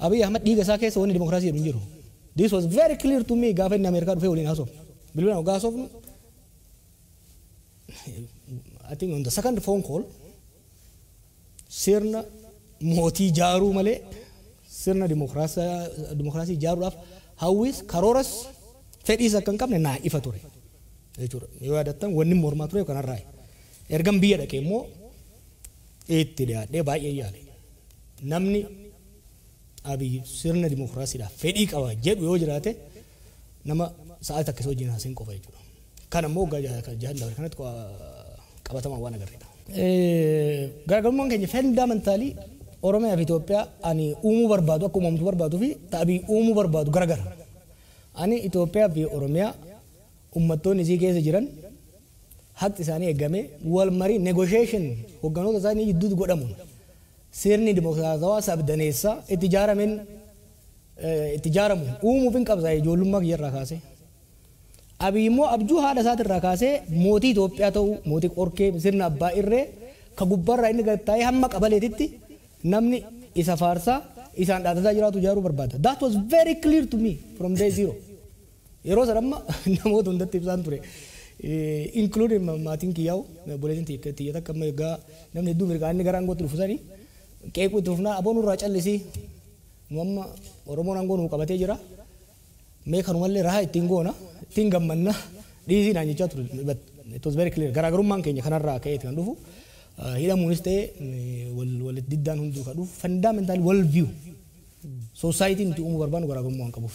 Abiy Ahmed dhiiga isaa keessa wanni dimokiraasii jedhu hin jiru. This was very clear to me gaafa inni Ameerikaa dhufee waliin haasofnu. Bilbilaan hoggaa haasofnu, I think on the second phone call, sirna mootii jaaruu malee sirna dimokiraasii ijaaruudhaaf hawwis, karooras, fedhiis akka hin qabne naa ifa ture jechuudha. Yoo yaadattan, wanni mormaa ture kanarraa. Ergan biyya dhaqee immoo itti dhiyaadhee baay'ee yaale. Namni Abiy sirna dimokiraasiidhaaf fedhii qaba jedhu yoo jiraate, nama sa'aatii takka isa wajjin haasa'in qofa jechuudha. Kan ammoo waggaa 6 dabre kanatti qabatamaan waan agarreedha. Garaagarummaan keenya fundamentally Oromiyaa fi Itoophiyaa ani uumuu barbaadu, akka uumamtu barbaaduu fi Abiy uumuu barbaadu garagara. Ani Itoophiyaa fi Oromiyaa uummattoonni isii keessa jiran haqi isaanii eegamee, wal marii, negotiation hogganoota isaanii gidduutti godhamuun, sirni dimokiraatawaa sabdaneessaa itti ijaarameen itti ijaaramu uumuuf hin qabsa ijoollummaa kiyyarraa kaasee. Abiy immoo abjuu haadha isaatirraa kaasee mootii Itoophiyaa ta'uu, mootii qorkee, sirna abbaa irree ka gubbaarraa inni gad taa'ee hamma qabaleetitti namni isa faarsaa isaan dhaadataa jiraatu ijaaruu barbaada. That was very clear to me from day zero. Yeroo sana amma namoota hundatti ibsaan ture. Including maatiin kiyyaa'u, obboleettiin tiyya takka amma egaa namni hedduu mirgaa inni gara aangootti dhufu sanii qeequu itti fufnaa, "Aboon nurraa callisii, nu amma Oromoon aangoo nuu qabatee jira. Mee kanumallee rahaa ittiin goona, ittiin gammanna, dhiisii," naan jechaa ture. But it was very clear. Garaagarummaan keenya kanarraa ka'eeti kan dhufu. Hidhamuunis ta'e wal diddaan hunduu kan dhufu fundamental world view. Society nuti uumuu barbaannu garaagarummaa waan qabuuf.